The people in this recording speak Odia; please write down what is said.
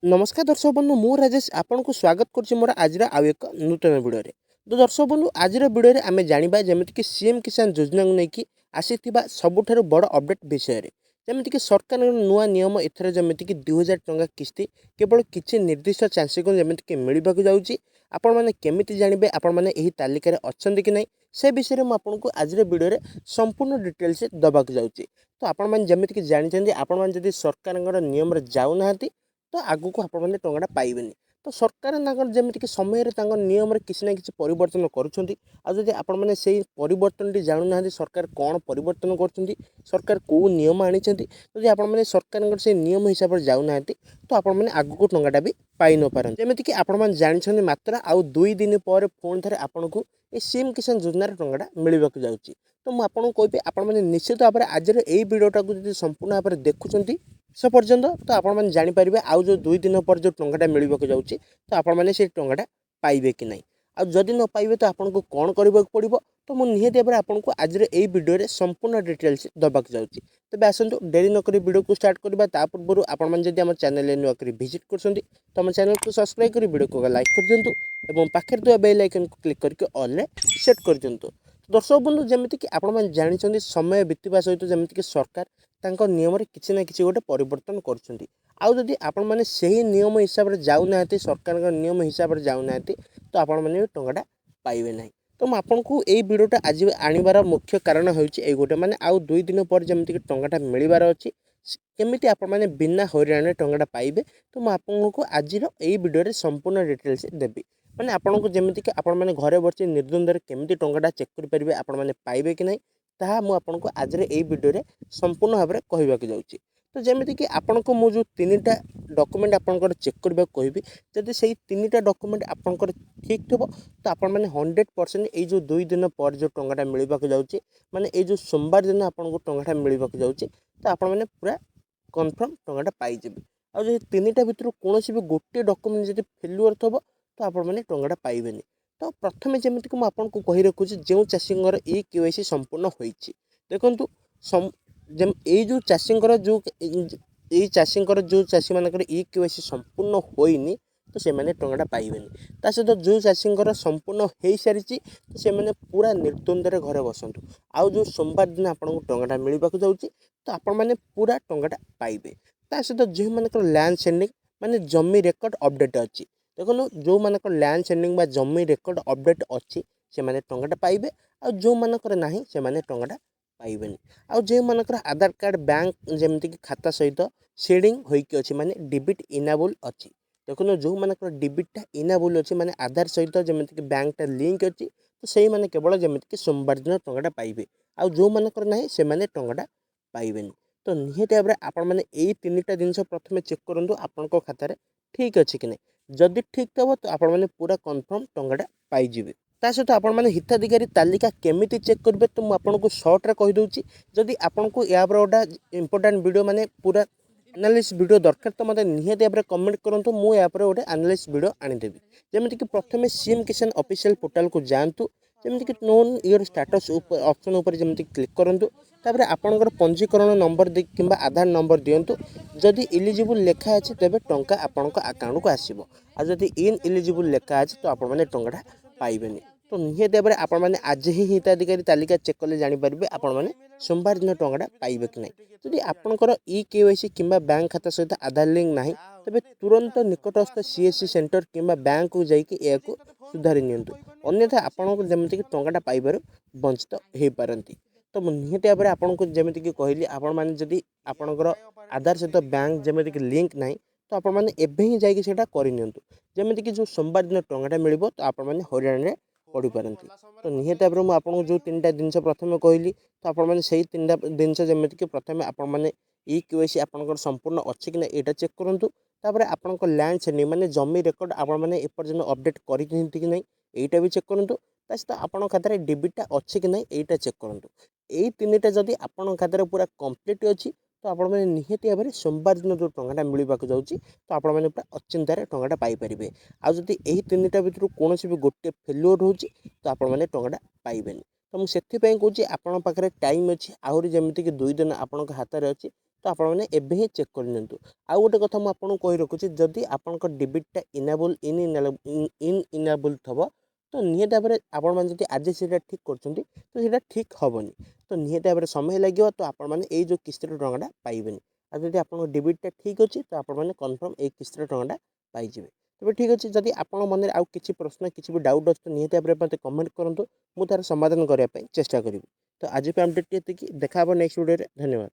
ନମସ୍କାର ଦର୍ଶକ ବନ୍ଧୁ, ମୁଁ ରାଜେଶ ଆପଣଙ୍କୁ ସ୍ୱାଗତ କରୁଛି ମୋର ଆଜିର ଆଉ ଏକ ନୂତନ ଭିଡ଼ିଓରେ। ତ ଦର୍ଶକ ବନ୍ଧୁ, ଆଜିର ଭିଡ଼ିଓରେ ଆମେ ଜାଣିବା ଯେମିତିକି ସିଏମ୍ କିଷାନ ଯୋଜନାକୁ ନେଇକି ଆସିଥିବା ସବୁଠାରୁ ବଡ଼ ଅପଡ଼େଟ୍ ବିଷୟରେ। ଯେମିତିକି ସରକାରଙ୍କ ନୂଆ ନିୟମ, ଏଥର ଯେମିତିକି 2000 ଟଙ୍କା କିସ୍ତି କେବଳ କିଛି ନିର୍ଦ୍ଦିଷ୍ଟ ଚାଷୀଙ୍କୁ ଯେମିତିକି ମିଳିବାକୁ ଯାଉଛି। ଆପଣମାନେ କେମିତି ଜାଣିବେ ଆପଣମାନେ ଏହି ତାଲିକାରେ ଅଛନ୍ତି କି ନାହିଁ, ସେ ବିଷୟରେ ମୁଁ ଆପଣଙ୍କୁ ଆଜିର ଭିଡ଼ିଓରେ ସମ୍ପୂର୍ଣ୍ଣ ଡିଟେଲ୍ସ ଦେବାକୁ ଯାଉଛି। ତ ଆପଣମାନେ ଯେମିତିକି ଜାଣିଛନ୍ତି, ଆପଣମାନେ ଯଦି ସରକାରଙ୍କର ନିୟମରେ ଯାଉନାହାନ୍ତି, ତ ଆଗକୁ ଆପଣମାନେ ଟଙ୍କାଟା ପାଇବେନି। ତ ସରକାର ତାଙ୍କର ଯେମିତିକି ସମୟରେ ତାଙ୍କ ନିୟମରେ କିଛି ନା କିଛି ପରିବର୍ତ୍ତନ କରୁଛନ୍ତି। ଆଉ ଯଦି ଆପଣମାନେ ସେଇ ପରିବର୍ତ୍ତନଟି ଜାଣୁନାହାନ୍ତି, ସରକାର କ'ଣ ପରିବର୍ତ୍ତନ କରୁଛନ୍ତି, ସରକାର କେଉଁ ନିୟମ ଆଣିଛନ୍ତି, ଯଦି ଆପଣମାନେ ସରକାରଙ୍କର ସେଇ ନିୟମ ହିସାବରେ ଯାଉନାହାନ୍ତି, ତ ଆପଣମାନେ ଆଗକୁ ଟଙ୍କାଟା ବି ପାଇନପାରନ୍ତି। ଯେମିତିକି ଆପଣମାନେ ଜାଣିଛନ୍ତି, ମାତ୍ର ଆଉ 2 ଦିନ ପରେ ପୁଣି ଥରେ ଆପଣଙ୍କୁ ଏ ସିଏମ୍ କିଷାନ ଯୋଜନାର ଟଙ୍କାଟା ମିଳିବାକୁ ଯାଉଛି। ତ ମୁଁ ଆପଣଙ୍କୁ କହିବି, ଆପଣମାନେ ନିଶ୍ଚିତ ଭାବରେ ଆଜିର ଏଇ ଭିଡ଼ିଓଟାକୁ ଯଦି ସମ୍ପୂର୍ଣ୍ଣ ଭାବରେ ଦେଖୁଛନ୍ତି ସେ ପର୍ଯ୍ୟନ୍ତ, ତ ଆପଣମାନେ ଜାଣିପାରିବେ ଆଉ ଯେଉଁ 2 ଦିନ ପରେ ଯେଉଁ ଟଙ୍କାଟା ମିଳିବାକୁ ଯାଉଛି, ତ ଆପଣମାନେ ସେଇ ଟଙ୍କାଟା ପାଇବେ କି ନାହିଁ। ଆଉ ଯଦି ନ ପାଇବେ, ତ ଆପଣଙ୍କୁ କ'ଣ କରିବାକୁ ପଡ଼ିବ, ତ ମୁଁ ନିହାତି ଭାବରେ ଆପଣଙ୍କୁ ଆଜିର ଏଇ ଭିଡ଼ିଓରେ ସମ୍ପୂର୍ଣ୍ଣ ଡିଟେଲ୍ସ ଦେବାକୁ ଯାଉଛି। ତେବେ ଆସନ୍ତୁ, ଡେରି ନକରି ଭିଡ଼ିଓକୁ ଷ୍ଟାର୍ଟ କରିବା। ତା ପୂର୍ବରୁ ଆପଣମାନେ ଯଦି ଆମ ଚ୍ୟାନେଲରେ ନୂଆ କରି ଭିଜିଟ୍ କରୁଛନ୍ତି, ତ ଆମ ଚ୍ୟାନେଲକୁ ସବସ୍କ୍ରାଇବ୍ କରି ଭିଡ଼ିଓକୁ ଲାଇକ୍ କରିଦିଅନ୍ତୁ ଏବଂ ପାଖରେ ଥିବା ବେଲ୍ ଆଇକନ୍କୁ କ୍ଲିକ୍ କରିକି ଅଲ୍ରେ ସେଟ୍ କରିଦିଅନ୍ତୁ। ଦର୍ଶକ ବନ୍ଧୁ, ଯେମିତିକି ଆପଣମାନେ ଜାଣିଛନ୍ତି, ସମୟ ବିତିବା ସହିତ ଯେମିତିକି ସରକାର ତାଙ୍କ ନିୟମରେ କିଛି ନା କିଛି ଗୋଟେ ପରିବର୍ତ୍ତନ କରୁଛନ୍ତି। ଆଉ ଯଦି ଆପଣମାନେ ସେହି ନିୟମ ହିସାବରେ ଯାଉନାହାନ୍ତି, ସରକାରଙ୍କ ନିୟମ ହିସାବରେ ଯାଉନାହାନ୍ତି, ତ ଆପଣମାନେ ବି ଟଙ୍କାଟା ପାଇବେ ନାହିଁ। ତ ମୁଁ ଆପଣଙ୍କୁ ଏଇ ଭିଡ଼ିଓଟା ଆଜି ଆଣିବାର ମୁଖ୍ୟ କାରଣ ହେଉଛି ଏଇ ଗୋଟେ, ମାନେ ଆଉ 2 ଦିନ ପରେ ଯେମିତିକି ଟଙ୍କାଟା ମିଳିବାର ଅଛି, କେମିତି ଆପଣମାନେ ବିନା ହଇରାଣରେ ଟଙ୍କାଟା ପାଇବେ, ତ ମୁଁ ଆପଣଙ୍କୁ ଆଜିର ଏଇ ଭିଡ଼ିଓରେ ସମ୍ପୂର୍ଣ୍ଣ ଡିଟେଲ୍ସ ଦେବି। ମାନେ ଆପଣଙ୍କୁ ଯେମିତିକି ଆପଣମାନେ ଘରେ ବସି ନିର୍ଦ୍ୱନ୍ଦ୍ୱରେ କେମିତି ଟଙ୍କାଟା ଚେକ୍ କରିପାରିବେ, ଆପଣମାନେ ପାଇବେ କି ନାହିଁ, ତାହା ମୁଁ ଆପଣଙ୍କୁ ଆଜିର ଏଇ ଭିଡ଼ିଓରେ ସମ୍ପୂର୍ଣ୍ଣ ଭାବରେ କହିବାକୁ ଯାଉଛି। ତ ଯେମିତିକି ଆପଣଙ୍କୁ ମୁଁ ଯେଉଁ ତିନିଟା ଡକୁମେଣ୍ଟ ଆପଣଙ୍କର ଚେକ୍ କରିବାକୁ କହିବି, ଯଦି ସେଇ ତିନିଟା ଡକୁମେଣ୍ଟ ଆପଣଙ୍କର ଠିକ୍ ଥିବ, ତ ଆପଣମାନେ 100% ଏଇ ଯେଉଁ 2 ଦିନ ପରେ ଯେଉଁ ଟଙ୍କାଟା ମିଳିବାକୁ ଯାଉଛି, ମାନେ ଏଇ ଯେଉଁ ସୋମବାର ଦିନ ଆପଣଙ୍କୁ ଟଙ୍କାଟା ମିଳିବାକୁ ଯାଉଛି, ତ ଆପଣମାନେ ପୁରା କନଫର୍ମ ଟଙ୍କାଟା ପାଇଯିବେ। ଆଉ ଯଦି ତିନିଟା ଭିତରୁ କୌଣସି ବି ଗୋଟିଏ ଡକୁମେଣ୍ଟ ଯଦି ଫେଲୁଅର୍ ଥିବ, ତ ଆପଣମାନେ ଟଙ୍କାଟା ପାଇବେନି। ତ ପ୍ରଥମେ ଯେମିତିକି ମୁଁ ଆପଣଙ୍କୁ କହି ରଖୁଛି, ଯେଉଁ ଚାଷୀଙ୍କର ଇ କେୱାଇସି ସମ୍ପୂର୍ଣ୍ଣ ହୋଇଛି, ଦେଖନ୍ତୁ, ଏଇ ଯେଉଁ ଚାଷୀଙ୍କର ଯେଉଁ ଏଇ ଚାଷୀଙ୍କର ଯେଉଁ ଚାଷୀମାନଙ୍କର ଇ କେୱାଇସି ସମ୍ପୂର୍ଣ୍ଣ ହୋଇନି, ତ ସେମାନେ ଟଙ୍କାଟା ପାଇବେନି। ତା ସହିତ ଯେଉଁ ଚାଷୀଙ୍କର ସମ୍ପୂର୍ଣ୍ଣ ହୋଇସାରିଛି, ତ ସେମାନେ ପୁରା ନିର୍ଦ୍ୱନ୍ଦ୍ୱରେ ଘରେ ବସନ୍ତୁ। ଆଉ ଯେଉଁ ସୋମବାର ଦିନ ଆପଣଙ୍କୁ ଟଙ୍କାଟା ମିଳିବାକୁ ଯାଉଛି, ତ ଆପଣମାନେ ପୁରା ଟଙ୍କାଟା ପାଇବେ। ତା ସହିତ ଯେଉଁମାନଙ୍କର ଲ୍ୟାଣ୍ଡ ସିଡ଼ିଂ, ମାନେ ଜମି ରେକର୍ଡ଼ ଅପଡ଼େଟ୍ ଅଛି, ଦେଖନ୍ତୁ, ଯେଉଁମାନଙ୍କର ଲ୍ୟାଣ୍ଡ ସିଡ଼ିଂ ବା ଜମି ରେକର୍ଡ଼ ଅପଡ଼େଟ୍ ଅଛି, ସେମାନେ ଟଙ୍କାଟା ପାଇବେ। ଆଉ ଯେଉଁମାନଙ୍କର ନାହିଁ, ସେମାନେ ଟଙ୍କାଟା ପାଇବେନି। ଆଉ ଯେଉଁମାନଙ୍କର ଆଧାର କାର୍ଡ଼ ବ୍ୟାଙ୍କ ଯେମିତିକି ଖାତା ସହିତ ସିଡ଼ିଂ ହୋଇକି ଅଛି, ମାନେ ଡିବିଟି ଇନାବୁଲ୍ ଅଛି, ଦେଖନ୍ତୁ, ଯେଉଁମାନଙ୍କର ଡିବିଟିଟା ଇନାବୁଲ୍ ଅଛି, ମାନେ ଆଧାର ସହିତ ଯେମିତିକି ବ୍ୟାଙ୍କଟା ଲିଙ୍କ ଅଛି, ତ ସେଇମାନେ କେବଳ ଯେମିତିକି ସୋମବାର ଦିନ ଟଙ୍କାଟା ପାଇବେ। ଆଉ ଯେଉଁମାନଙ୍କର ନାହିଁ, ସେମାନେ ଟଙ୍କାଟା ପାଇବେନି। ତ ନିହାତି ଭାବରେ ଆପଣମାନେ ଏଇ ତିନିଟା ଜିନିଷ ପ୍ରଥମେ ଚେକ୍ କରନ୍ତୁ, ଆପଣଙ୍କ ଖାତାରେ ଠିକ୍ ଅଛି କି ନାହିଁ। ଯଦି ଠିକ୍ ଥିବ, ତ ଆପଣମାନେ ପୁରା କନଫର୍ମ ଟଙ୍କାଟା ପାଇଯିବେ। ତା ସହିତ ଆପଣମାନେ ହିତାଧିକାରୀ ତାଲିକା କେମିତି ଚେକ୍ କରିବେ, ତ ମୁଁ ଆପଣଙ୍କୁ ସର୍ଟରେ କହିଦେଉଛି। ଯଦି ଆପଣଙ୍କୁ ଏହା ଉପରେ ଗୋଟେ ଇମ୍ପୋର୍ଟାଣ୍ଟ ଭିଡ଼ିଓ, ମାନେ ପୁରା ଆନାଲିସିସ୍ ଭିଡ଼ିଓ ଦରକାର, ତ ମୋତେ ନିହାତି ଭାବରେ କମେଣ୍ଟ କରନ୍ତୁ। ମୁଁ ଏହା ଉପରେ ଗୋଟେ ଆନାଲିସିସ୍ ଭିଡ଼ିଓ ଆଣିଦେବି। ଯେମିତିକି ପ୍ରଥମେ ସିଏମ୍ କିଷାନ ଅଫିସିଆଲ୍ ପୋର୍ଟାଲକୁ ଯାଆନ୍ତୁ। ଯେମିତିକି ନୋ your status option ଉପରେ ଯେମିତି କ୍ଲିକ୍ କରନ୍ତୁ। ତାପରେ ଆପଣଙ୍କର ପଞ୍ଜୀକରଣ ନମ୍ବର ଦେଇ କିମ୍ବା ଆଧାର ନମ୍ବର ଦିଅନ୍ତୁ। ଯଦି ଇଲିଜିବୁଲ୍ ଲେଖା ଅଛି, ତେବେ ଟଙ୍କା ଆପଣଙ୍କ ଆକାଉଣ୍ଟକୁ ଆସିବ। ଆଉ ଯଦି ଇନ୍ ଇଲିଜିବୁଲ୍ ଲେଖା ଅଛି, ତ ଆପଣମାନେ ଟଙ୍କାଟା ପାଇବେନି। ତ ନିହାତି ଭାବରେ ଆପଣମାନେ ଆଜି ହିଁ ହିତାଧିକାରୀ ତାଲିକା ଚେକ୍ କଲେ ଜାଣିପାରିବେ, ଆପଣମାନେ ସୋମବାର ଦିନ ଟଙ୍କାଟା ପାଇବେ କି ନାହିଁ। ଯଦି ଆପଣଙ୍କର ଇ କେୱାଇସି କିମ୍ବା ବ୍ୟାଙ୍କ ଖାତା ସହିତ ଆଧାର ଲିଙ୍କ ନାହିଁ, ତେବେ ତୁରନ୍ତ ନିକଟସ୍ଥ ସିଏସ୍ସି ସେଣ୍ଟର କିମ୍ବା ବ୍ୟାଙ୍କକୁ ଯାଇକି ଏହାକୁ ସୁଧାରି ନିଅନ୍ତୁ। ଅନ୍ୟଥା ଆପଣଙ୍କୁ ଯେମିତିକି ଟଙ୍କାଟା ପାଇବାରୁ ବଞ୍ଚିତ ହୋଇପାରନ୍ତି। ତ ମୁଁ ନିହାତି ଭାବରେ ଆପଣଙ୍କୁ ଯେମିତିକି କହିଲି, ଆପଣମାନେ ଯଦି ଆପଣଙ୍କର ଆଧାର ସହିତ ବ୍ୟାଙ୍କ ଯେମିତିକି ଲିଙ୍କ ନାହିଁ, ତ ଆପଣମାନେ ଏବେ ହିଁ ଯାଇକି ସେଇଟା କରିନିଅନ୍ତୁ। ଯେମିତିକି ଯେଉଁ ସୋମବାର ଦିନ ଟଙ୍କାଟା ମିଳିବ, ତ ଆପଣମାନେ ହଇରାଣରେ ପଡ଼ିପାରନ୍ତି। ତ ନିହାତି ଭାବରେ ମୁଁ ଆପଣଙ୍କୁ ଯେଉଁ ତିନିଟା ଜିନିଷ ପ୍ରଥମେ କହିଲି, ତ ଆପଣମାନେ ସେଇ ତିନିଟା ଜିନିଷ, ଯେମିତିକି ପ୍ରଥମେ ଆପଣମାନେ ଇ କେୱାଇସି ଆପଣଙ୍କର ସମ୍ପୂର୍ଣ୍ଣ ଅଛି କି ନା, ଏଇଟା ଚେକ୍ କରନ୍ତୁ। ତାପରେ ଆପଣଙ୍କ ଲ୍ୟାଣ୍ଡ ସିଡ଼ିଂ, ମାନେ ଜମି ରେକର୍ଡ଼ ଆପଣମାନେ ଏପର୍ଯ୍ୟନ୍ତ ଅପଡ଼େଟ୍ କରିଛନ୍ତି କି ନାହିଁ, ଏଇଟା ବି ଚେକ୍ କରନ୍ତୁ। ତା ସହିତ ଆପଣଙ୍କ ଖାତାରେ ଡିବିଟିଟା ଅଛି କି ନାହିଁ, ଏଇଟା ଚେକ୍ କରନ୍ତୁ। ଏଇ ତିନିଟା ଯଦି ଆପଣଙ୍କ ଖାତାରେ ପୁରା କମ୍ପ୍ଲିଟ୍ ଅଛି, ତ ଆପଣମାନେ ନିହାତି ଭାବରେ ସୋମବାର ଦିନ ଯେଉଁ ଟଙ୍କାଟା ମିଳିବାକୁ ଯାଉଛି, ତ ଆପଣମାନେ ପୁରା ଅଚିନ୍ତାରେ ଟଙ୍କାଟା ପାଇପାରିବେ। ଆଉ ଯଦି ଏହି ତିନିଟା ଭିତରୁ କୌଣସି ବି ଗୋଟିଏ ଫେଲୁଅର୍ ରହୁଛି, ତ ଆପଣମାନେ ଟଙ୍କାଟା ପାଇବେନି। ତ ମୁଁ ସେଥିପାଇଁ କହୁଛି, ଆପଣଙ୍କ ପାଖରେ ଟାଇମ୍ ଅଛି, ଆହୁରି ଯେମିତିକି 2 ଦିନ ଆପଣଙ୍କ ହାତରେ ଅଛି। ତ ଆପଣମାନେ ଏବେ ହିଁ ଚେକ୍ କରିନିଅନ୍ତୁ। ଆଉ ଗୋଟେ କଥା ମୁଁ ଆପଣଙ୍କୁ କହି ରଖୁଛି, ଯଦି ଆପଣଙ୍କ ଡିବିଟିଟା ଇନାବୁଲ୍ ଇନ୍ ଇନାବୁଲ୍ ଥିବ, ତ ନିହାତି ଭାବରେ ଆପଣମାନେ ଯଦି ଆଜି ସେଇଟା ଠିକ୍ କରୁଛନ୍ତି, ତ ସେଇଟା ଠିକ୍ ହେବନି। ତ ନିହାତି ଭାବରେ ସମୟ ଲାଗିବ, ତ ଆପଣମାନେ ଏଇ ଯେଉଁ କିସ୍ତିର ଟଙ୍କାଟା ପାଇବେନି। ଆଉ ଯଦି ଆପଣଙ୍କ ଡିବିଟିଟା ଠିକ୍ ଅଛି, ତ ଆପଣମାନେ କନଫର୍ମ ଏଇ କିସ୍ତିର ଟଙ୍କାଟା ପାଇଯିବେ। ତେବେ ଠିକ୍ ଅଛି, ଯଦି ଆପଣଙ୍କ ମନରେ ଆଉ କିଛି ପ୍ରଶ୍ନ, କିଛି ବି ଡାଉଟ୍ ଅଛି, ତ ନିହାତି ଭାବରେ ମୋତେ କମେଣ୍ଟ କରନ୍ତୁ, ମୁଁ ତା'ର ସମାଧାନ କରିବା ପାଇଁ ଚେଷ୍ଟା କରିବି। ତ ଆଜି ପାଇଁ ଅପଡ଼େଟ୍ ଏତିକି, ଦେଖା ହେବ ନେକ୍ସଟ ଭିଡ଼ିଓରେ। ଧନ୍ୟବାଦ।